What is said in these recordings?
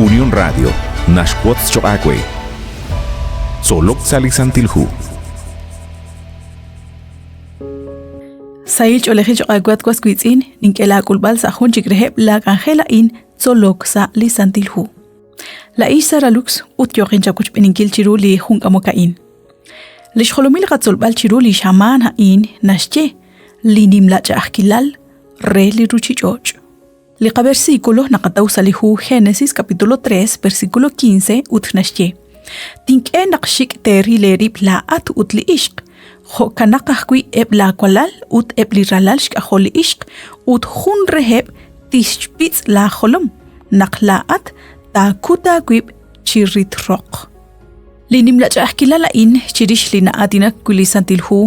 Unión Radio naxwotz choq' aawe. Tzolok sa' li Santil Hu. Sahil ch'oolejil choq' aawe at was wiitz'in, nink'e laak'ulb'al sa' jun chik reheb' laak'anjel a'in tzolok sa' li Santil Hu. Laa'in xSara Lux ut yooqin chawochb'eeninkil chiru li jun k'amok a'in. Li xjolomil qatzolb'al chiru li xamaan a'in naxye li nimla ch'a'ajkilal re li ruchich'och'. Li qaversículo naqataw sa' li hu Génesis capítulo 3 versículo 15 ut naxye Tink'e naq xik' teeril eerib' laa'at ut li ixq, jo'kanaq ajwi' eb' laawalal ut eb' li ralal xk'ajol li ixq, ut jun reheb' tixpitz' laajolom, naq laa'at taakut aawib' chi rit roq. Li nimla ch'a'ajkilal a'in chirix li na'aatinak wi' li Santil Hu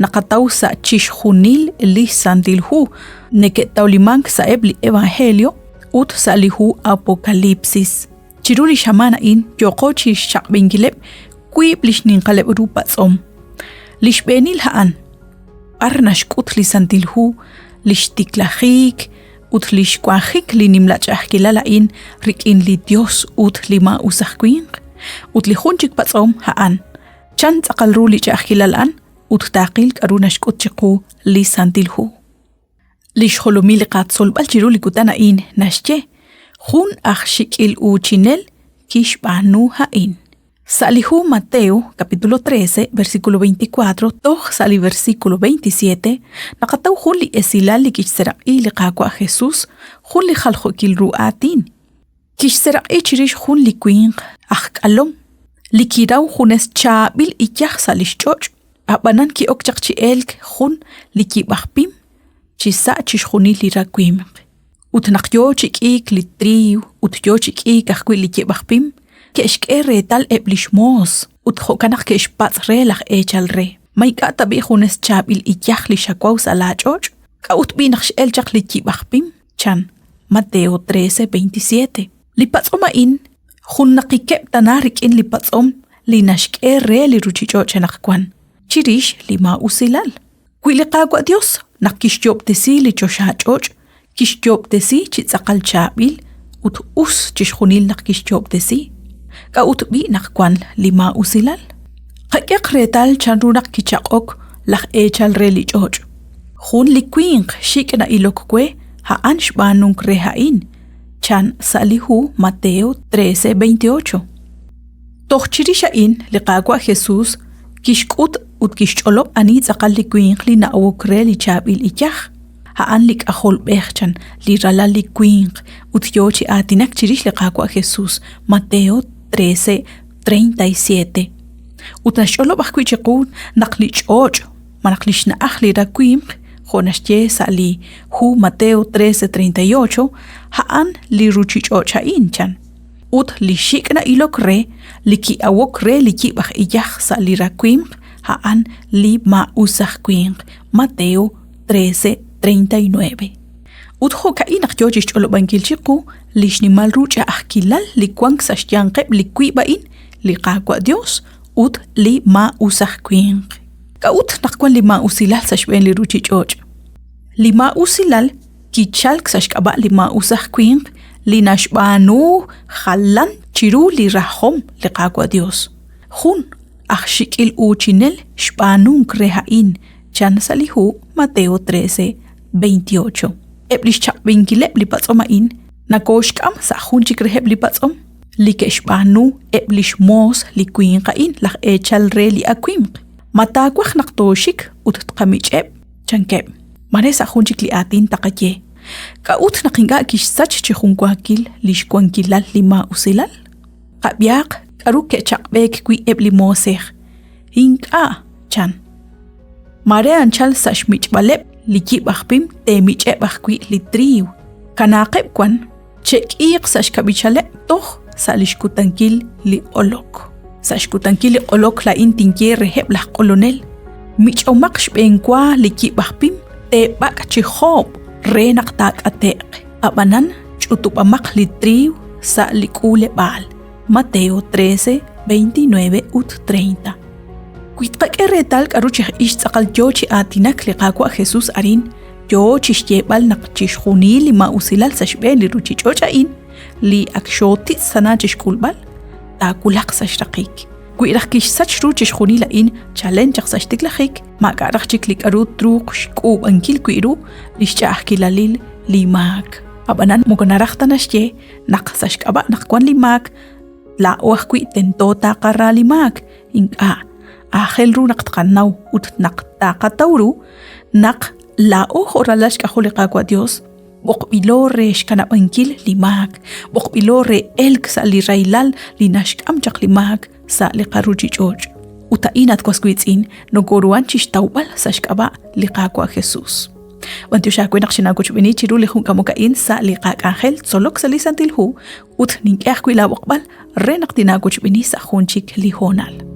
naqataw sa' chixjunil li Santil Hu neke'tawlimank sa'eb' li Evangelio ut sa' li hu Apocalipsis. Chiru li xamaan a'in yooqo chi xchaq'b'inkileb' wiib' li xninqaleb' ru patz'om. Li xb'eenil a'an, b'ar naxk'ut li Santil Hu li xtiklajik ut li xwanjik li nimla ch'a'ajkilal a'in rik'in li Dios ut li maa'us aj winq? Ut li jun chik patz'om a'an, chan tz'aqal ru li ch'a'ajkilal a'an ut taaqil k'aru naxk'ut chiqu li Santil Hu. Li xjolomil li qatzolb'al chiru li kutan a'in naxye, jun aj xik'il uuchinel kixb'aanu a'in. Sa' li hu Mateo, capítulo 13, versículo 24, toj sa' li versículo 27, naqataw jun li esilal li kixseraq'i li Qaawa' Jesus, jun li jaljo'kil ru aatin. Kixseraq'i chirix jun li winq aj k'alom, li kiraw junes chaab'il iyaj sa' lix ch'och', a'b'anan ki'ok chaq chi elk jun li yib'aj pim chi sa' chixjunil li rawimq. Ut naq yoo chi k'iik li triiw ut yoo chi k'iik ajwi' li yib' aj pim, ke'xk'e reetal eb' lix moos, ut jo'kan naq ke'xpatz' re laj eechal re, Ma ink'a' tab'i' junes chaab'il iyaj li xawaw sa' laa ch'och'? K'a'ut b'i' naq x'el chaq li yib' aj pim? chan. Mateo 13:27. Li patz'om a'in junnaqikeb' tana rik'in li patz'om li naxk'e re li ruchich'och' anaqwan chirix li maa'usilal. Wi li Qaawa' Dios naq kixyo'ob'tesi li choxa ch'och', kixyo'ob'tesi chi tz'aqal chaab'il ut us chixjunil naq kixyo'ob'tesi, k'a'ut b'i' naq wan li maa'usilal? Qak'ehaq reetal chanru naq kichaq'ok laj eechal re li ch'och'. Jun li winq xik' na'ilok we, a'an xb'aanunk re a'in, chan sa' li hu Mateo 13:28. Toj chirix a'in, li Qaawa' Jesús kixk'ut ut kixch'olob' ani tz'aqal li winq li na'awok re li chaab'il iyaj. A'an li K'ajolb'ej chan, li Ralal li Winq, ut yo chi aatinak chirix li Qaawa' Jesús, Mateo 13:37. Ut naxch'olob' ajwi' chiqu naq li ch'och' malaj li xna'aj li rawimq, jo' naxye sa' li hu Mateo 13:38, a'an li ruuchich'och' a'in, chan. Ut li xik' na'ilok re, li ki'awok re li yib' aj iyaj sa' li rawimq, a'an li maa'us aj winq, Mateo 13:39. Ut jo'ka'in naq yoo chixch'olob'ankil chiqu li xnimal ru ch'a'ajkilal li wank sa' xyanqeb' li wiib' a'in, li Qaawa' Dios ut li maa'us aj winq. K'a'ut naq wan li maa'usilal sa' xb'een li ruchich'och'? Li maa'usilal kichalk sa' xk'ab'a' li maa'us aj winq li naxb'aanu jalan chiru li rajom li Qaawa' Dios. Jun aj xik'il uuchinel xb'aanunk re a'in, chan sa' li hu Mateo 13, 28. Eb' li xchaq'b'inkileb' li patz'om a'in nakooxk'am sa' jun chik reheb' li patz'om li ke'xb'aanu eb' li xmoos li winq a'in laj eechal re li awimq. Ma taawaj naq tooxik ut tqamich'eb'? chankeb'. Mare sa' jun chik li aatin taqaye, K'a'ut naq ink'a' kixsach chi junwaakil li xwankilal li maa'usilal? Qab'ihaq k'aru ke'chaq'b'eek wi' eb' li moosej. Ink'a', chan. Mare anchal sa' xmich'b'aleb' li yib' aj pim teemich'eb' ajwi' li triiw. Kanaaqeb' wan, che'k'iiq sa' xkab'ichaleb' toj sa' li xkutankil li q'olok. Sa' xkutankil li q'olok laa'in tinye reheb' laj q'olonel, mich'omaq xb'eenwa li yib' aj pim, teeb'ak' chi joob' re naq taak'ate'q. Ab'anan ch'utub'amaq li triiw sa' li k'uuleb'aal. Mateo 13, 29 ut 30. Wi tqak'e reetal k'aru chi aj ix tz'aqal yo chi aatinak li Qaawa' Jesus arin, yo chi xyeeb'al naq chixjunil li maa'usilal sa' xb'een li ruuchich'och' a'in li ak xootitz' tana chi xk'ulb'al, taawulaq sa' xraqik. Wi raj kixsach ru chixjunil a'in chalen chaq sa' xtiklajik, maak'a' raj chik li k'aru truuq xk'uub'ankil wi' ru li xch'a'ajkilalil li maak. Ab'anan moko naraj ta naxye naq sa' xk'ab'a' naq wank li maak, laa'o ajwi' tento taqara li maak. Ink'a'. Aajel ru naq tqanaw ut naq taqataw ru naq laa'o jo' ralal xk'ajol li Qaawa' Dios b'oqb'ilo re xkanab'ankil li maak, b'oqb'ilo re elk sa' li rahilal li naxk'am chaq li maak sa' li qaruuchich'och'. Ut a'in at was wiitz'in nokoruhan chixtawb'al sa' xk'ab'a' li Qaawa' Jesus. B'antiox aawe naq xinaawochb'eeni chiru li jun k'amok a'in sa' li qak'anjel tzolok sa' li Santil Hu ut nink'e ajwi' laab'oqb'al re naq tinaawochb'eeni sa' jun chik li hoonal.